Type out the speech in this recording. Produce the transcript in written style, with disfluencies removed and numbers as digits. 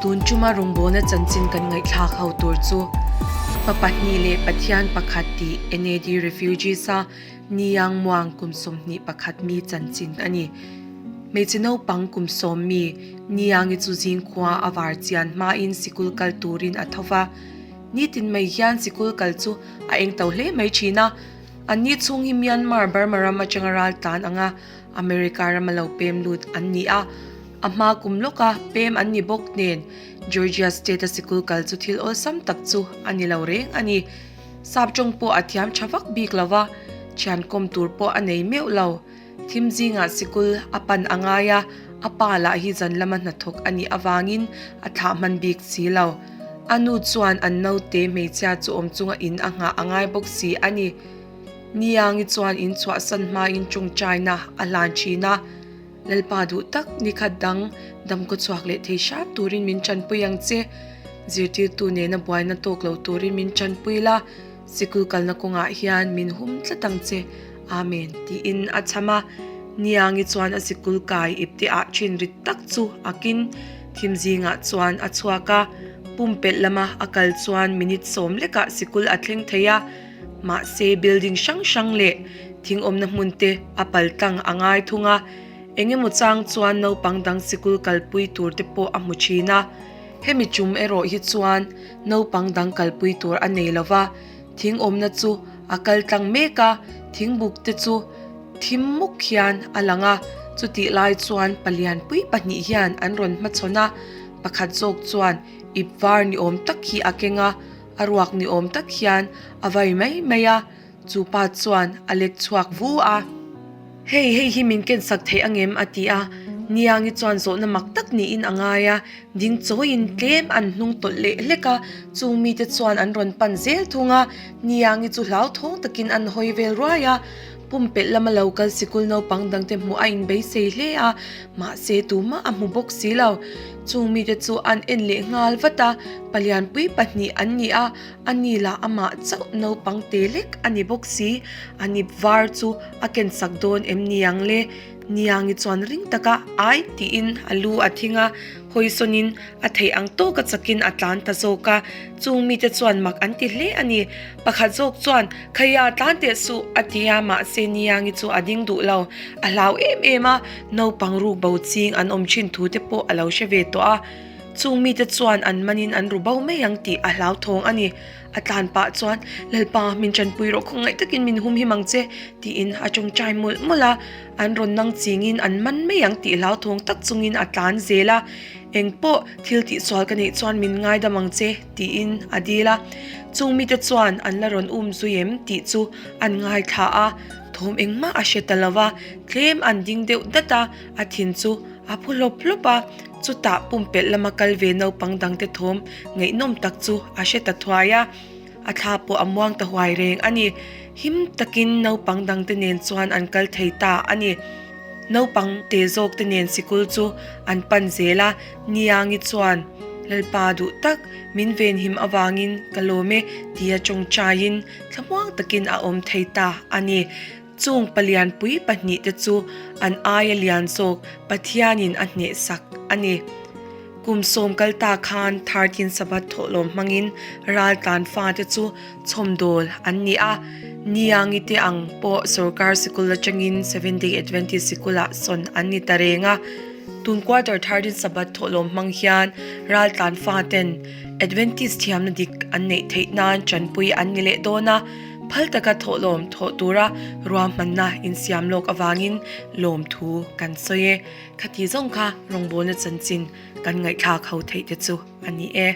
Tun tuma rawngbawlna chanchin kan ngaihthlak ho tur chu Pa pahnih leh Pathian pakhat tih NAD Refugees-a Niang Muang kum 21 mi chanchin a ni. Hmeichhe naupang kum sawm mi Niangi chu zingkhua a var chian hmain sikul kal turin a tho va. Nitin mai hian sikul kal chu a eng to hle mai thin a. Anni chhung hi Myanmar, Burma ram atanga ral tlan anga America rama lo pem lut an ni a. A hma kum lawka pem an ni bawk nen Georgia State a sikul kal chu thil awlsam tak chu a ni lo reng a ni. Sap tawng pawh a thiam tha vak bik lo va, thian kawm tur pawh a nei meuh lo. Thim zingah sikul a pan a ngai a, a pa lah hi zan lama hnathawk a nih avangin a thlah hman bik si lo. A nu chuan an naute hmeichhia chu awm chunga in a nghah a ngai bawk si a ni. Niangi chuan in chhuahsan hmain tawngtaina a hlan thin a. Lalpa duh tak nikhat dang damkaw chhuak leh thei hram turin min tanpui ang che. Zirtirtu nena buaina tawk lo turin min tanpui la, sikul kalna kawngah hian min hum tlat ang che. Amen tiin a chham a. Niangi chuan a sikul kai ipte ah thin rit tak chu akin thim zingah chuan a chhuak a. Pumpelh lama a kal chuan minute sawm lekah sikul a thleng thei a. Mahse building hrang hrang leh thing awmna hmun te a pal tlang a ngai thung a, eng emaw chang chuan naupang dang sikul kalpui tur te pawh a hmu thin a. Hemi tum erawh hi chuan naupang dang kalpui tur a nei lo va, thing awmna chu a kal tlang mek a, thingbuk te chu thim muk hian a lang a, chutih lai chuan palian pui pahnih hian an rawn hmachhawn a, pakhat zawk chuan ip var ni awm tak hi a keng a, A ruak ni awm tak hian a vai mai mai a, chu pa chuan a lek chhuak vu a. Hei, hei hi min ken sak theih angem? a ti a. Niangi chuan zawhna mak tak niin a ngai a, ding chawiin tlem an hnung tawlh leh hlek a, chung mite chuan an rawn pan zel thung a. Niangi chu hlauthawng takin an hawi vel ruai a, pumpelh lama lo kal sikul naupang dangte hmuh a inbeisei hle a, mahse tumah a hmu bawk si lo. Chung mite chu an en leh nghal vat a, palianpui pahnih an ni a, a ni lah amah chauh naupang te lek a ni bawk si. A nip var chu a ken sak dawn em ni ang le? Niangi chuan ring taka ai tiin a lu a thing a, hawisawnin a theih ang tawka chakin a tlan ta zawk a. Chung mite chuan mak an ti hle a ni. Pakhat zawk chuan, Khaia, tlan teh suh, a ti a, mahse Niangi chu a ding duh lo. A hlau em em a, naupang ruk bo ching an awm thin thu te pawh a lo hre ve tawh a. Chung mite chuan an manin an ru bo mai ang tih a hlauthawng a ni. A tlan pah chuan, Lalpa, min tanpui rawh, khawngaih takin min humhim ang che, tiin a tawngtai mawlh mawlh a. An rawn nang chingin an man mai ang tih hlauthawng tak chungin a tlan zel a. Eng pawh thil tihsual ka neih chuan min ngaidam ang che, tiin a dil a. Chung mite chuan an la rawn um zui em tih chu an ngaithla a, thawm engmah a hre ta lo va, tlem an ding deuh dat a, a thin chu a phu hlawp hlawp a. Chutah pumpelh lama kal ve naupang dangte thawm ngaihnawm tak chu a hre ta thuai a, a thla pawh a muang ta huai reng a ni. Him takin naupang dangte nen chuan an kal thei ta a ni. Naupang te zawk te nen sikul chu an pan zel a, Niangi chuan, Lalpa duh tak, min venhim avangin ka lawm e, tia tawngtaiin thlamuang takin a awm thei ta a ni. Chung palianpui pahnihte chu an aia lian zawk Pathianin a hnehsak a ni. Kum sawm kal ta khan Thartin Sabbath thawhlawm hmangin raltlan fate chu chhawmdawl an ni a. Niangi te ang pawh sorkar sikul atangin Seventh Day Adventist sikulah sawn an ni ta reng a. Tun quarter Thartin Sabbath thawhlawm hmang hian raltlan faten Adventist thiamna dik an neih theih nan tanpui an ni leh dawn a. Phal taka thawhlawm thawh tura ruahmanna insiam lawk avangin lawmthu kan sawi e. Khati zawng kha rawngbawlna chanchin kan ngaihthlak ho theih te chu a ni e.